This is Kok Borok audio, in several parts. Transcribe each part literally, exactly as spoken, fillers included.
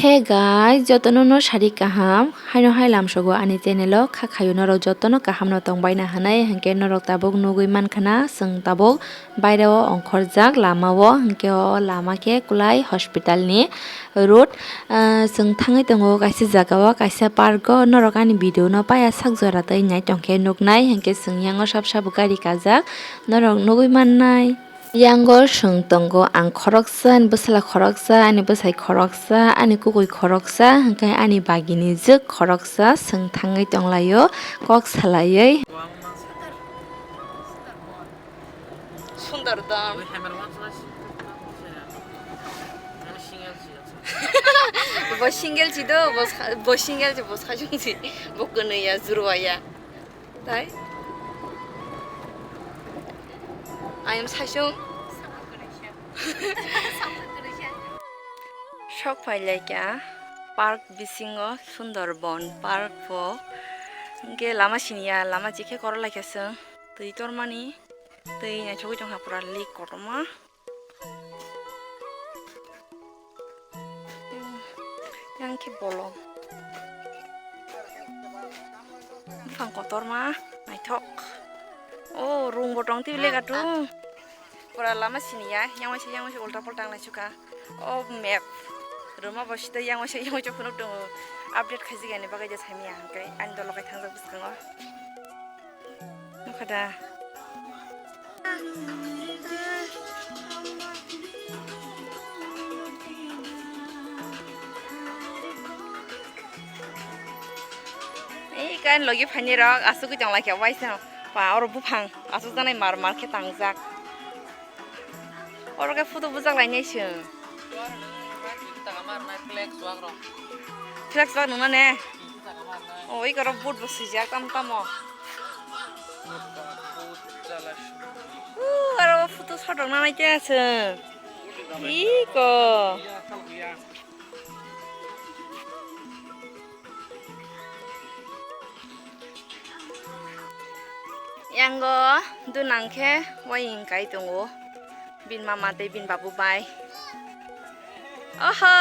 Hey guys, jotono no sari kaham, haino hai lamsogo ani channel o kha khayo norok jotono kaham no tongbaina hinwi, hinkhe norok tabuk nugwi mankha na chwng tabuk baire o ongkhorjak lama o, hinkhe o lama khe Kulai hospital ni road. Ah, chwng thangwi tongo kaisa jaga o, kaisa park o, norok ani video no paya sak jora twi nai tongkhe nuknai, hinkhe chwng yango sab sabo gari kajak norok nugwi mannai. Yango chwng tongo, ang khoroksa, ani bwsala khoroksa, ani bwsai khoroksa, ani kwkwi khoroksa, hinkhe ani bagini jwk khoroksa, chwng thangwi tonglaio kok salaiwi. Sundar dam. Bo single si do, bo sa-, bo single si, bo sajung si, bo kwnwi ya, jurwa ya. Tai? Ayam saichung. Sok phailai kha park bisingo, Sundarban park bo. Hwnkhe lama siniya, lama chikhe korok lai kha chwng. Twi tormani, twi naithogwi tongkha pura lake kotorma. Yang khe bolong. Buphang kotorma, naithok. O, rung bo tong twi lega tung. Pura lama siniya, yang waisa, yang waisa ulta pulta wng lai suka. O map. Rwma bo sita yang waisa, yang waisa phunuk tongo. Update khaijak yani bagwi je saimanya, hwnkhe ani dolo khai thangjak bwskango. Nukha da. Ei, kan logi phani rok asugwi tong lai khe waisa. Pa, oro buphang asuk janai mar mar khe tangjak. Oro khe photo bujak lainai chwng. Flex bag nungna ne? O, oi koro boot bo swijak tamo tamo. U, aro photo sodok nanai khe chwng. Iko. Yango dunang khe waying kai tongo, bini mama tei bini babu bai. Oho,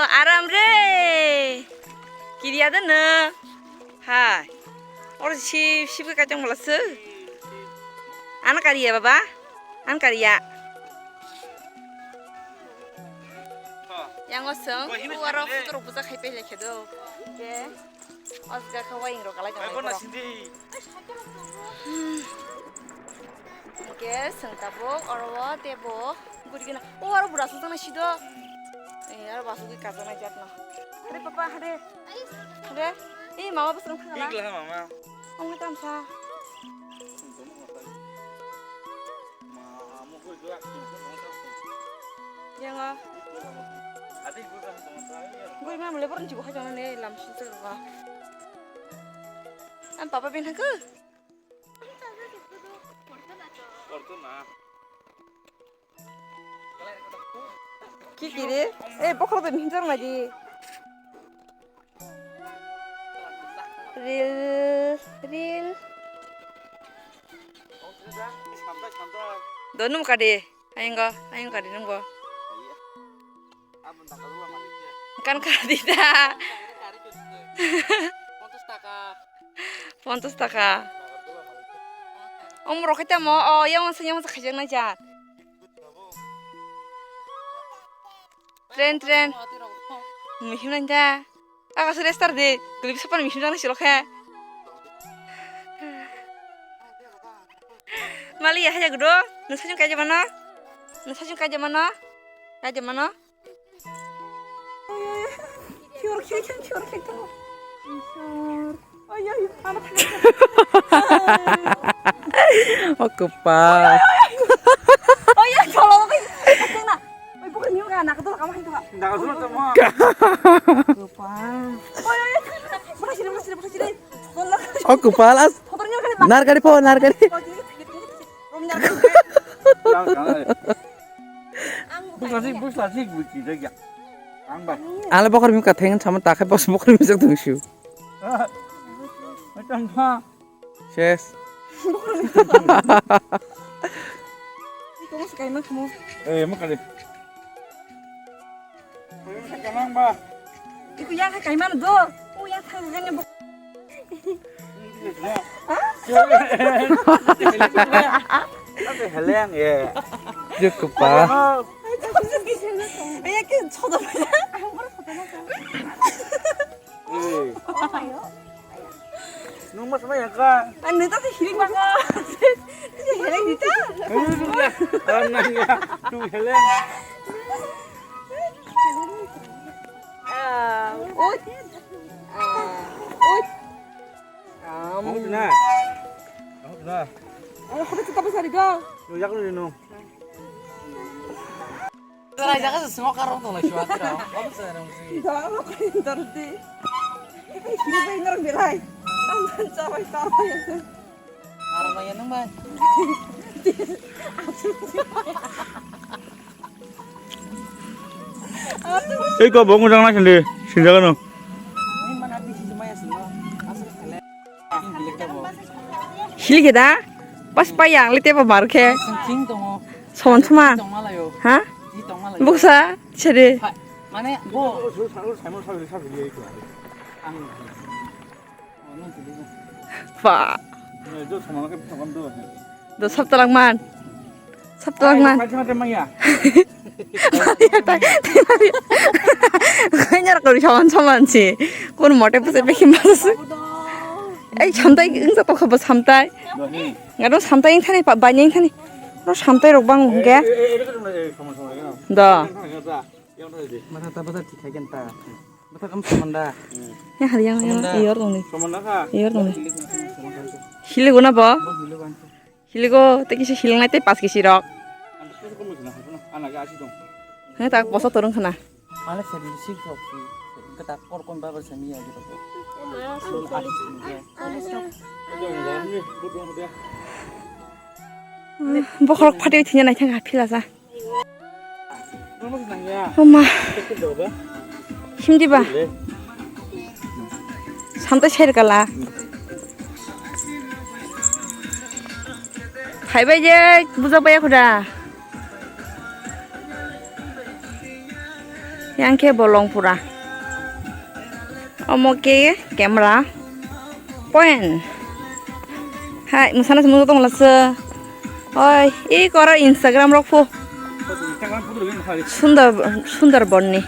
aram re! Kiriya de no? Hai. Oro si, sibui kai tong bwla se. Ano kariya baba? Ano kariya. Yango song, uaro photo rok bujak khai pele khe do. Ke. Osga kha waying rok kalai kalai borok. Hmm. Hingke chwng tabuk oro o tebo guri gana. O aro bura song tangna sido. Eh, aro basu gui kajaknai jatno. Hade papa, hade. Hade. Eh, mama bwswk wngkha kala. Igla mama. Ongwi tamsa. Yango. Gui ma mole boron jibo hai jana ne lam sung sung ba. Am papa bin haku. Ki kiri? Eh, bokhorok twi hinjak nai di. Ril, ril. Donu kadi, ayang go, ayang kadi nungbo. Kan kadi da. Pontos taka. Om rokhe tamo, o, yang masa, yang masa khajak nai jat. Tren, tren. Mihim nang ja. Aga sere star de. Gulib sapan mihim nang siro khe. Mali ya haja gudo. Nusajung kaja mana? Nusajung kaja mana? Kaja mana? Kior khe khe kior khe to. Kior. Oi, oi, ama thang. O kwpal. Oi, oi, cholo, oi, oi, tengna. Oi, bukan miyo ka, nak tu, kamu itu ka. Nak tu, kamu. Kwpal. Oi, oi, oi, bukan sini, bukan sini, bukan sini. O kwpal as. Fotornya kan. Nar gari po, nar gari. Rom nar gari. Busla sik, busla sik, buji jagya. Ang ba. Ale bokor mi ka theng sama takhai bos bokor mi jak dungsu. Macam ha. Ses. Iko mas kai mak mo. Eh, mak kali. Kanang ba. Uya kha kaimano do. Uya thang hanya bo. Heleng ye. Jukpa. Uya ke chodo. Eh. Nung mas mai ka. Ang nito si hiring baka. Hiring dito. Ang nang ya. Tu heleng. Ah, ut. Ah, ut. Am. Aku na. Aku na. Ang kapit sa tapos hari ko. Lu yak lu no. Belai jaga se sengok karong tong lai sua tira. Apa se rong si? Dalam apa yang terjadi? Ini pengen belai. Tangan cabai cabai. Arang lagi nang bai. Ei, kok bongkong jangan sini. Sini jangan no. Ini mana di sini maya sini. Asal kalian. Hilik da? Pas payang lite pa mar khe. Sing tongo. Soman soman. Tong malayo. Ha? Di tong malayo. Buksa, sede. Ha, mane bo. Ang. Oh, nang tuli. Pa. Nang itu sama lagi sama tu. Do sab talak man. Sab talak man. Ai, macam-macam ya. Kanya rakori sawan sawan si. Kun mote puse peki mas. Ei samtai ingsa to khabo samtai. Doni. Ngaro samtai ing thani pa banyeng thani. Ro samtai rok bang hingke. Eh, eh, eh, eh, sama-sama ya. Do. Yang tadi. Mata ta bazar ti khai kan ta. Mata kam samanda. Ya hari yang yang Samanda. Iyor dong ni. Samanda ka? Iyor dong ni. Hili guna bo. Bo hili ban. Hiligo tei kisa hilingnai tei pas kisi rok. Ang kisa kisa kisa na, na, ana ga asi dong. Hwnkhe tak boso torwng khna. Mane seventy six rok si, kata kor kon babar sami ya gitu. Bokhorok phatwi thwina naithang ha phila sa. Oma. Himdi ba. Samtai ser kala. Phaibai je bujak baya khuda. Yang khe bolong pura. Omo khe camera. Point. Hai, mwsana se mungsa tongla se. Oi, i koro Instagram rok pho. Instagram photo rok hai. Sundar, Sundarban ni.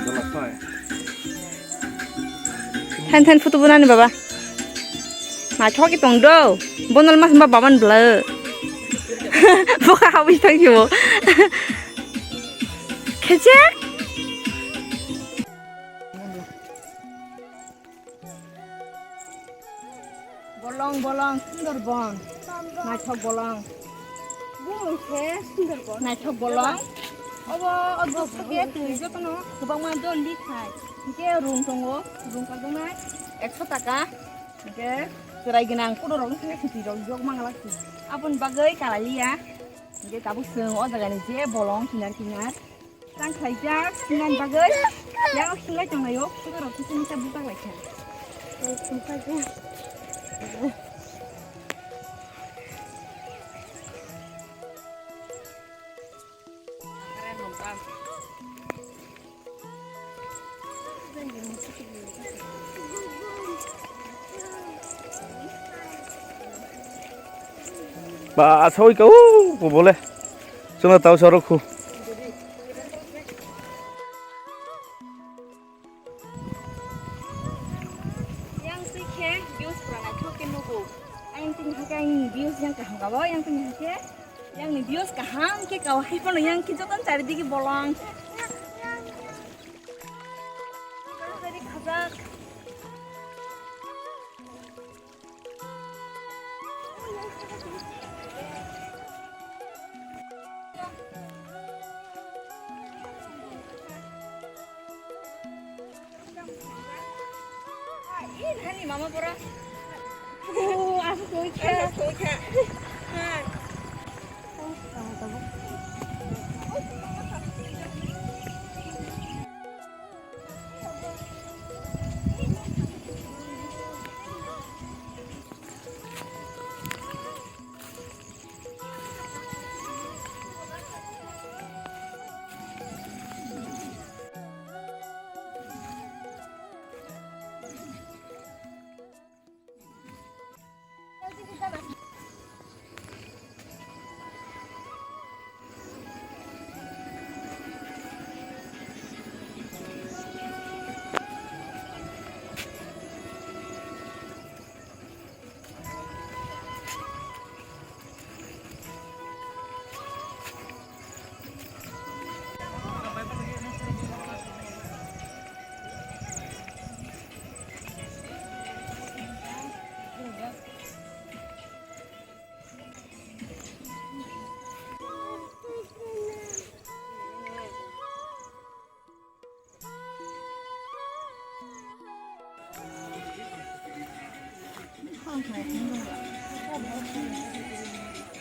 Dola phai. Than than photo bunani baba. Naithok ki tong do. Bonol mas ma baban bla. Boka hawi thang yo. Kheche. Bolong, bolong, Sundarban. Naithok bolong. Bumung khe Sundarban. Naithok bolong. Obo, obo, obo, khe twi jotono kwbangma dol likhai. Hingke rung tongo, rung kajaknai ekso taka. Hingke chwrai gwnang kotorok wngkha khe twi rok yok manglak si. Aboni bagwi kalaliya. Hingke tabuk chwng o jagani je bolong kinar kinar. Tang khlaijak, sinani bagwi. Yang singlai tonglaio, photo rok kisa misa bujak laikha. Ba, asoi ka, uh, bole. Chwngno tau sorok khu. Yang twi khe views pura naithok khe nugo. Yang twi hake yang views yang kaham kabo, yang twi hake yang ni views kaham khe kau hai phano yang khe joton chari digi bolong. Khajak. Ih, hani mama pura. Oh, aku koi kha. Aku koi kha. Hai.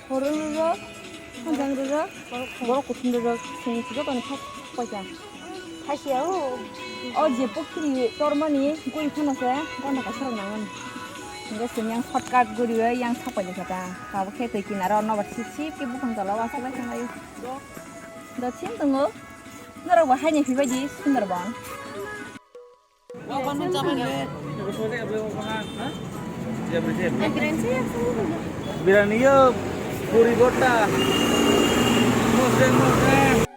Horo rwjak, hwnjang rwjak, borok kuthum rwjak, chwng jotono thak paikha. Thaikia o. O je pukhiri tormani guri phano se gana kaisa rok nangmani. Hingke chwng yang shortcut guriwi yang thak paikha ta. Tabuk khe twi kinaro nobar sip sip khe buphang tola o aswk lai thanglaio. Do chim tongo. Norok bo haini phibaidi Sundarban. Biryani yo, puri gotta. Mosreng, mosreng.